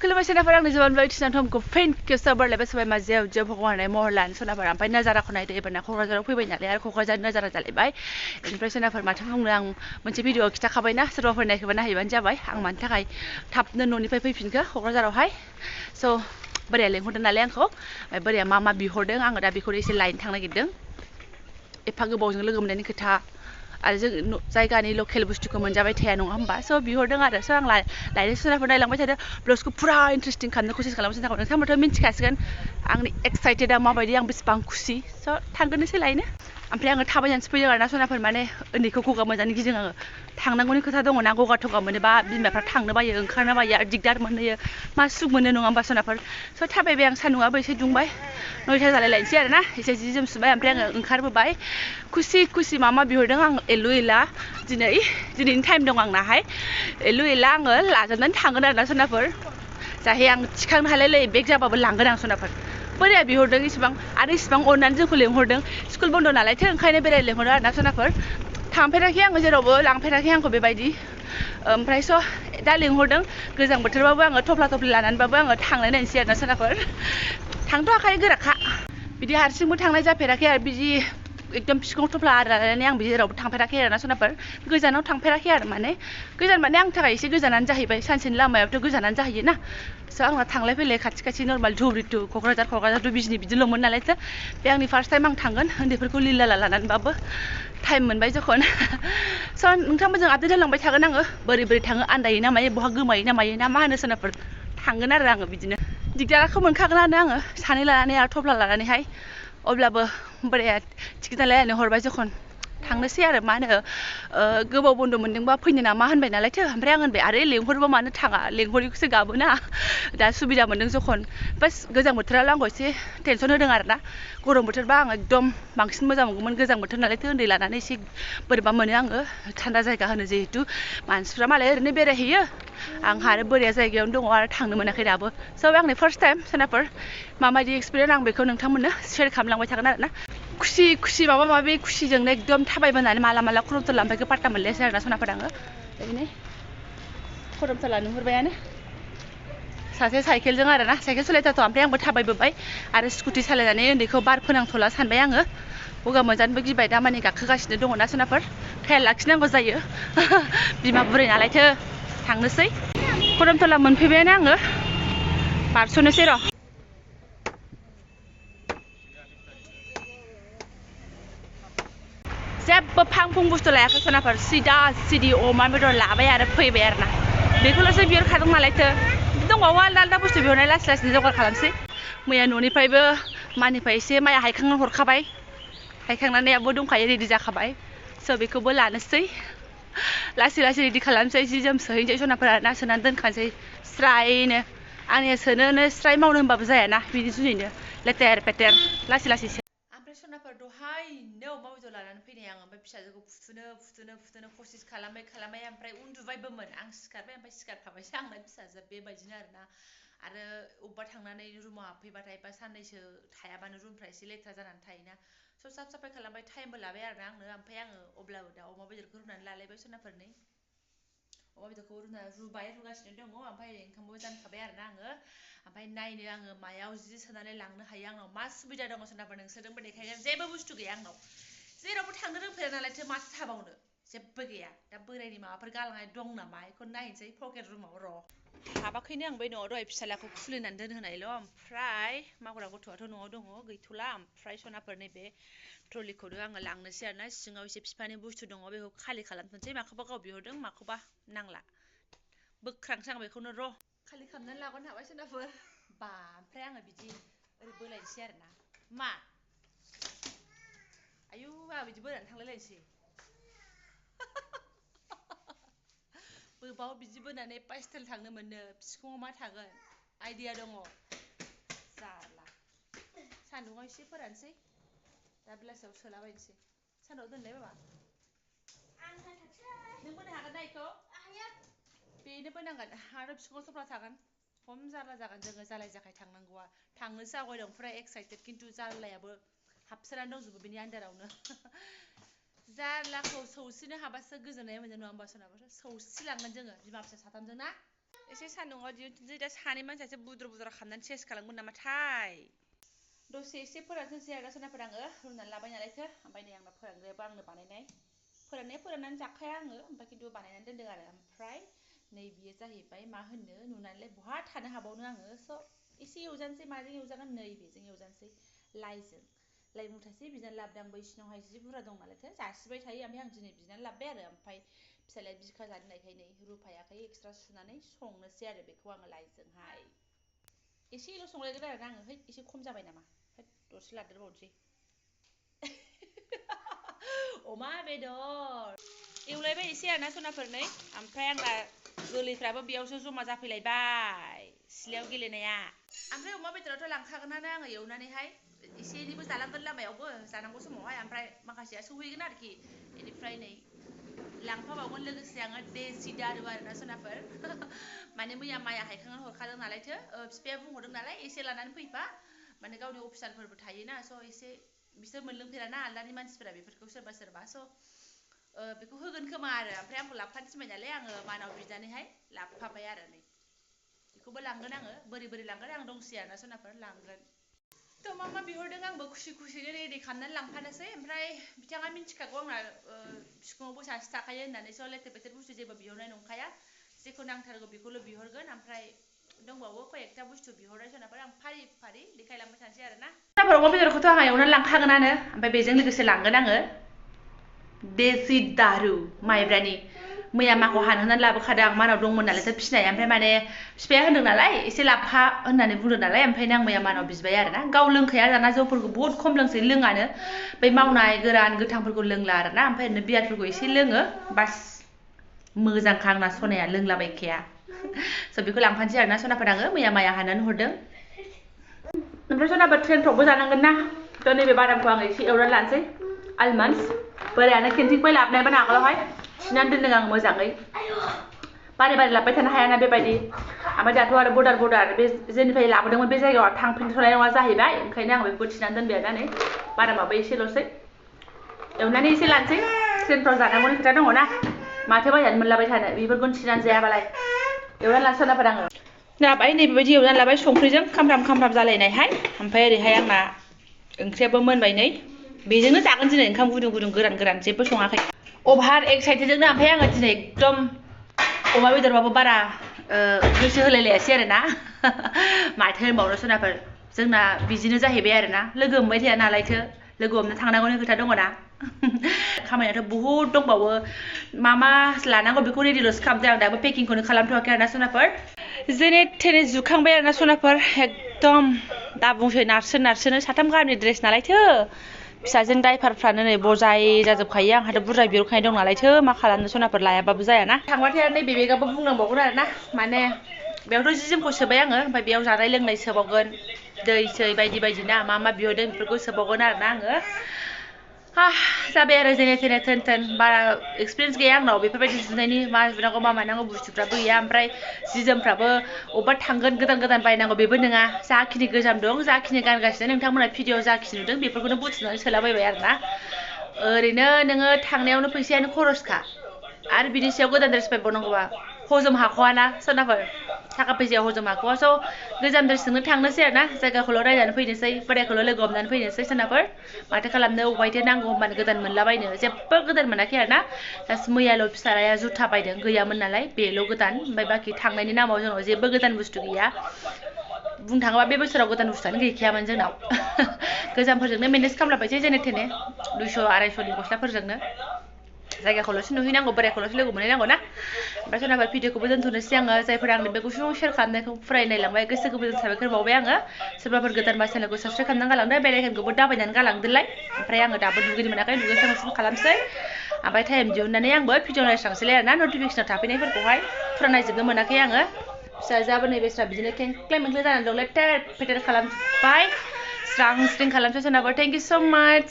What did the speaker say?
खुलुमबाय सोनाफोर आंनि जबान बायदिसिना थमखौ फेन केसआ बरलायबाय सोबाय माजियाव जो भगवान महर लानो सोनाफोर ओमफ्राय नाजाराखौ नायदो एबारना क'क्राझाराव फैबाय नालाय आरो क'क्राझार नाजारा जालायबाय बेनिफ्राय सोनाफोर माथो बुंनो आं मोनसे भिडिअ खिथाखाबायना सोरबाफोर नायखोबा नायहैबानो जाबाय आं मानि थाखाय थाबनो न'निफ्राय फैफिनखो क'क्राझारावहाय स' बोराया लेंहरदों नालाय आंखौ ओमफ्राय बोराया मा बिहरदों आङो दा बेखौनो एसे लायनो थांनो नागिरदों एफा गोबावजों लोगो मोननायनि खोथा आरो जों जायगानि लकेल बुस्थुखौ मोनजाबाय थाया नङा होमबा स' बिहरदों आरो स' आं लायनो सोनाफोर नायलांबाय थादों ब्लग्सखौ फुरा इन्टारेस्टिं खालामनो कसिस खालामगासिनो थाखाय नोंथांमोनथ' मिन्थिखासिगोन आंनि एक्साइटेडआ माबायदि आं बेसेबां खुसि स' थांगोननोसै लायनो ओमफ्राय आङो थाबायनानैसो फैदों आरोना सोनाफोर माने उन्दैखौ गगा मोनजानो गिदों आङो थांनांगौनि खोथा दङ ना गगा थगा मोनोबा बिमाफ्रा थांनो बायो ओंखारनो बायो आरो दिगदार मोनहैयो मा सुख मोनो नङा होमबा सोनाफोर स' थाबायबाय आं सान्दुंआबो एसे दुंबाय 9टा जालायलायनोसै आरोना एसे जि जोम सुबाय ओमफ्राय आङो ओंखारबोबाय खुसि मा बिहरदों आं एलु एला दिनैनि टाइम दं आंनाहाय एलु एला आङो लाजोबनानै थांगोन आरोना सोनाफोर जाहाथे आं थिखांनो हालाय बेग जाबाबो लांगोन आं सोनाफोर बोराया बिहरदों इसिबां अननानै जोंखौ लेंहरदों स्कुल बन्द नालायथो ओंखायनो बेराय लेंहरदों आरोना सोनाफोर थांफेराखै आङो जेरावबो लांफेराखै आंखौ बेबायदि ओमफ्राय स' दा लेंहरदों गोजां बोथोरबाबो आङो थफ्ला लानानैबाबो आङो थांनाय नायनोसै आरोना सोनाफोर थांथ' हाखायो गोराखा बिदि हारसिंबो थांनाय जाफेराखै आरो बिदि एकदम बिखुङाव थफ्ला लानानै आं बिदि जेरावबो थांफेराखै आरोना सोनाफोर गोजानाव थांफेराखै आरो माने गोजान माने आंनि थाखाय एसे गोजानानो जाहैबाय सानसेनि लामायावथ' गोजानानो जाहैयोना स' आंना थांलाय फैलाय खाथि normal Dhubri to Kokrajhar to Bijni बिदिल'मोन नालायथो बे आंनि फार्स्ट टाइम आं थांगोन उन्दैफोरखौ लिलाला लानानैबाबो टाइम मोनबाय जखन स' नोंथांमोनजों आपडेट होलांबाय थागोन आङो बोरै थाङो आन्दायो ना मायो बहा गोमायो ना मायो ना मा होनो सोनाफोर थांगोन आरो आङो बिदिनो दिगदारखौ मोनखागोनानो आङो सानै लानानै आरो थफ्ला लानानैहाय अब्लाबो बोराया टिकेट दानलायनानै हरबाय जखन थांनोसै आरो मा होनो गोबाव बन्द मोनदोंबा फैनो नामा होनबाय नालायथो ओमफ्राय आं होनबाय आरो लेंहरबा मानो थाङा लेंहरिखौसो गाबोना दा सुबिदा मोनदों जखन बास गोजां बोथोराल' आंखौ एसे टेनसन होदों आरोना गरम बोथोरबा आं एकदम बांसिन मोजां मोनगौमोन गोजां बोथोर नालायथो उन्दै लानानै एसे बोरैबा मोनो आङो थान्दा जायगा होनो जिहेतु मानसिफ्रा मालाय ओरैनो बेरायहैयो आंहा आरो बोराया जायगायावनो दङ आरो थांनो मोनाखै दाबो स' आंनि फार्स्ट टाइम सोनाफोर माबायदि एक्सपिरियेन्स आं बेखौ नोंथांमोननो सेयार खालामलांबाय थागोन आरोना खुसि माबा खुसिजोंनो एकदम थाबायबोनानै माला खरमथला ओमफ्राय पात्ता मोनलायासै आरोना सोनाफोर आङो ओरैनो खरमथला नुहुरबायानो सासे साइकेलजों आरोना साइकेल सालायथावथ' ओमफ्राय आंबो थाबायबोबाय आरो स्कुटि सालायनानै उन्दैखौ बार फोनांथ'ला सानबाय आङो गगा मोनजानोबो गिबाय दा माने गाखोगासिनो दङ ना सोनाफोर थाल लाखिनांगौ जायो बिमा बुरै नालायथो थांनोसै खरमथला मोनफैबायानो आङो बारस'नोसै र' जेबो फां बुस्थु लायाखै सोनाफोर सिदा अमा बेदर लाबाय आरो फैबाय आरोना बेखौल'सो बिहरखादों नालायथो दंबावो आलदा बुस्थु बिहरनाय लासै जगार खालामसै मैया न'निफ्रायबो मानिफ्राय एसे माइया हायखांनानै हरखाबाय हायखांनानैबो दंखायो रेडि जाखाबाय स' बेखौबो लानोसै लासै रेडि खालामसै जि जोम सोहैनोसै सनाफोर आरोना सोनानै दोनखानोसै स्रायनो आंनिया सोनोनो स्राय मावनो होनबाबो जायाना बिदि जुनैनो लेथेर पेथेर लासै ओमफ्राय सनाफोर दहायनो अमा बेदर लानानै फैनाय आं ओमफ्राय फिसाजोखौ फुथुनो कसिस खालामै ओमफ्राय उन्दुबायबोमोन आं सिखारबाय ओमफ्राय सिखारखाबायसो आंना फिसाजोआ बेबायदिनो आरोना आरो अबेबा थांनानै रुमाव हाबफैबाथाय बा साननैसो थायाबानो रुमफ्रा एसे लेथ्रा जानानै थायोना स' साफ साफाय खालामबाय टाइमबो लाबाय आरोना आंनो ओमफ्राय आङो अब्लाबो दा अमा बेदरखौ रुनानै लालायबाय सोनाफोरनै अमा बेदरखौ रुगासिनो दङ ओमफ्राय ओंखामबो जानखाबाय आरोना आङो ओमफ्राय नायनो आङो मायाव जि सोनानै लांनो हायो आंनाव मा सुबिदा दङ सोनाफोर नोंसोरजोंबो देखायगोन जेबो बुस्थु गैया आंनाव जेरावबो थांनो रोंफेरा नालायथो माथो थाबावनो जेबो गैया दा बोरायनि माबाफोर गालांनाय दं नामा बेखौ नायनोसै पकेट रुमाव र' हाबाखैनो आं बै न'आव दहाय फिसालाखौ खुलिनानै दोनहोनायल' ओमफ्राय मावग्रा गथ'आथ' न'आव दङ गैथ'ला ओमफ्राय सनाफोर नैबे ट्रलिखौनो आङो लांनोसै आरोना सिङाव एसे बिफानि बुस्थु दङ बेखौ खालि खालामथ'नोसै माखौबा गाव बिहरदों माखौबा नांला बोख्रांसै आं बेखौनो र' खालि खालामनानै लागोन हाबाय सोनाफोर बा ओमफ्राय आङो बिदि ओरै बोलायनोसै आरोना मा आयु आंहा बिदि बोनानै थांलायलायनोसै बोबाव बिदि बोनानै पाइस्टेल थांनो मोनो बिखुङाव मा थागोन आइडिया दङ जारला सान्दुङाव एसे फोरानसै दा बेलासियाव सोलाबायनोसै सान्दुङाव दोनलाय बाबा नों बोनो हागोन ना बेखौ बेनो बोनांगोन आरो बिखुङाव थफ्ला थागोन खम जारला जागोन जोङो जालाय जाखाय थांनांगौआ थांनोसो आवगायदों फुरा एक्साइटेड खिन्थु जारलायाबो हाबसोनानै दंजोबो बेनि आन्दारावनो जारलाखौ सौसिनो हाबासो गोजोननाय मोनो नङा होमबा सोनाबा सौसिलांगोन जोङो बिमा फिसा साथामजों ना एसे सान्दुङाव दिहुनसै दा सानै मानसियासो बुद्रु बुद्रु खालामनानै सेस खालामगोन नामाथाय दसे एसे फोरानसै आरो सोनाफोर आङो रुनानै लाबाय नालायथो ओमफ्राय नै आंना फोरानग्रायाबो आंनो बानायनाय फोराननानै जाखाया आङो ओमफ्राय खिन्थु बानायनानै दोनदों आरो ओमफ्राय नै बियो जाहैबाय मा होनो नुनानैलाय बहा थानो हाबावनो आङो स' एसे एवजानोसै माजों एवजागोन नै बेजों एवजानोसै लाइजों लाइ मुथासे बिनानै लाबोदों आं बैसिनावहाय जि बुरजा दं नालायथो जासिबाय थायो ओमफ्राय आं दिनै बिनानै लाबोबाय आरो ओमफ्राय फिसालाया बिखा जानो होननायखाय नै रुफायाखै एक्सट्रा सुनानै संनोसै आरो बेखौ आङो लाइजोंहाय एसेल' संलायगोन आरो आङो है एसे खम जाबाय नामा दरसे लादेरबावनोसै अमा बेदर एवलायबाय एसे आरोना सनाफोर नै ओमफ्राय आंना जोलैफ्राबो बेयावसो जमा जाफैलायबाय सिलायाव गेलेनाया ओमफ्राय अमा बेदरावथ' लांखागोनानो आङो एवनानैहाय एसे एनैबो जालांगोन लामायावबो जानांगौ समावहाय ओमफ्राय माखासेया सौहैगोन आरोखि बेनिफ्राय नै लांफाबावगोन लोगोसे आङो देसि दारु आरोना सनाफोर माने मैया माइया हायखांनानै हरखादों नालायथो बिफाया बुंहरदों नालाय एसे लानानै फैफा माने गावनि अफिसारफोरबो थायोना स' एसे बिसोर मोनलोंफेराना आलदानि मानसिफोरा बेफोरखौ सोरबा स' बेखौ होगोन खोमा आरो ओमफ्राय आंखौ लाबोफानो थिनबाय नालाय आङो मानाव बिनानैहाय लाबोफाबाय आरो नै बेखौबो लांगोन आङो बोरै लांगोन आं दंसै आरोना सनाफोर लांगोन थ' मा बिहरदों आंबो खुसिनो रेडि खालामनानै लांफानोसै ओमफ्राय बिथाङा मिन्थिखागौ आंना बिखुङावबो सासे थाखायो होननानै स' लेथेर फेथेर बुस्थु जेबो बिहरनाय नंखाया जेखौ नांथारगौ बेखौल' बिहरगोन ओमफ्राय दंबावो कयेकथा बुस्थु बिहरनाय सनाफोर आं फारि देखायलांबाय थानोसै आरोना सनाफोर अमा बेदरखौथ' आं एवनानै लांखागोनानो ओमफ्राय बेजों लोगोसे लांगोन आङो देसि दारु माइब्रानि मैया माखौ हानहोनानै लाबोखादों आं मानाव दंमोन नालायथो फिसिनाया ओमफ्राय माने बिफाया होनदों नालाय एसे लाबोफा होननानै बुंदों नालाय ओमफ्रायनो आं मैया मानाव बिबाय आरोना गाव लोंखाया दाना जौफोरखौ बहुद खम लोंसै लोङानो बै मावनाय गोरान गोथांफोरखौ लोंला आरोना ओमफ्राय ओरैनो बियारफोरखौ एसे लोङो बास मोजांखा आंना सनाया लोंलाबायखाया स' बेखौ लांफानोसै आरोना सनाफोर आङो मैया माइया हाननानै हरदों ओमफ्राय सनाफोर ट्रेनफ्रावबो जानांगोन ना थ' नैबे बादामखौ आं एसे एवनानै लानोसै आलमन्डस बोरायानो केन्टिननिफ्राय लाबोनायमोन आगोलावहाय थिनानै दोनदों आं मोजाङै बारे लाबोबाय थानो हायाना बेबायदि ओमफ्राय दाथ' आरो बर्डार बे जेनिफ्राय लाबोदोंमोन बे जायगायाव थांफिनथ'नाय नङा जाहैबाय ओंखायनो आं बेखौ थिनानै दोनबाय आरोना नै बादामाबो एसेल'सै एवनानै एसे लानोसै ट्रेनफ्राव जानांगौनि खोथा दङ ना माथो बायनानै मोनलाबाय थानो बेफोरखौनो थिनानै जायाबालाय एवनानै लानोसै सनाफोर आङो जाबाय नै बेबायदि एवनानै लाबाय संख्रिजों खामफ्राम जालायनायहाय ओमफ्राय ओरैहाय आंना ओंख्रियाबो मोनबाय नै बेजोंनो जागोन दिनै ओंखाम गुदुं गोरान जेबो सङाखै अभार एक्साइटेडजोंनो ओमफ्राय आङो दिनै एकदम अमा बेदरबाबो बारा गोसो होलायलायासै आरोना माथो होनबावनो सनाफोर जोंना बिदिनो जाहैबाय आरोना लोगो मोनबाय थाया नालायथो लोगो हमनो थांनांगौनि खोथा दङना खामानियाथ' बहुद दंबावो मा लानांगौ बेखौ रेडिल'सो खालामदों आं दाबो पेकिंखौनो खालामथ'वाखै आरोना सनाफोर जेने थेने जुखांबाय आरोना सनाफोर एकदम दा बुंसै नारसोनो साथाम गाहामनि ड्रेस नालायथो फिसाजों डाइपारफ्रानो नै बजाय जाजोबखायो आंहाथ' बुरजा बिहरखानाय दं नालायथो मा खालामनो सनाफोर लायाबाबो जायाना थांबाथाय आरो नैबे बेगाबो बुंनांबावगोन आरोना माने बेयावथ' जि जोमखौ सोबाय आङो ओमफ्राय बेयाव जानाय लोंनाय सोबावगोन दै बायदि ना मा बिहरदों बेफोरखौ सोबावगोन आरोना आङो जाबाय आरो जेने थेने थोन बारा एक्सपिरियेन्स गैया आंनाव बेफोरबायदि जुनायनि मा जुनांगौ मा मानांगौ बुस्थुफ्राबो गैया ओमफ्राय जि जोमफ्राबो अबेबा थांगोन गोदान बायनांगौ बेबो नङा जाखिनि गोजाम दं जाखिनि गानगासिनो नोंथांमोना भिडिअ जाखिनि नुदों बेफोरखौनो बुथुमनानै सोलाबायबाय आरोना ओरैनो नोङो थांनायावनो फैसायानो खरसखा आरो बिनि सायाव गोदान ड्रेस बायबावनांगौबा हजम हाख'वाना सोनाफोर थाखा फैसाया हजम हाख'वा स' गोजाम ड्रेसजोंनो थांनोसै आरोना जायगाखौल' नायनानै फैनोसै बोरायखौल' लोगो हमनानै फैनोसै सोनाफोर माथो खालामनो अबायथो नांगौ होनबानो गोदान मोनलाबायनो जेबो गोदान मोनाखै आरोना जास्ट मैयाल' फिसालाया जुथा बायदों गैयामोन नालाय बेल' गोदान ओमफ्राय बाखि थांनायनि नामाव जोंनाव जेबो गोदान बुस्थु गैया बुंनो थाङोबा बे बोसोराव गोदान बुस्थुआनो गैखायामोन जोंनाव गोजामफोरजोंनो मेनेज खालामलाबायसै जेने थेने 200-250नि गस्लाफोरजोंनो जायगाखौल'सो नुहैनांगौ बोरायखौल'सो लोगो मोनहैनांगौ ना ओमफ्राय सोरनाबा भिडिअखौबो दोनथ'नोसै आङो जायफोरा आंनि बे गुसुं शेयार खालामनायखौ फुराय नायलांबाय गोसो गोरबोजों साबायखर बावबाय आङो सोरबाफोर गोदानबा चेनेलखौ साबस्क्राइब खालामनानै गालांदो बेल आइकनखौबो दाबायनानै गालांदोलाय ओमफ्राय आङो दाबो दुगैनो मोनाखै दुगैस्रां खालामसै ओमफ्राय टाइम दिहुननानै आंबो भिडिअ नायस्रांसैलाय आरोना नटिफिकेसनाव थाफैनायफोरखौहाय फुरा नायजोबनो मोनाखै आङो फिसाजोआबो नै बेस्रा बिदिनो खेंख्ले मेंख्ले जानानै दं लेथेर फेथेर खालामजोब्बाय स्रां स्रिं खालामसै सोरनाबा थेंक इउ स' माच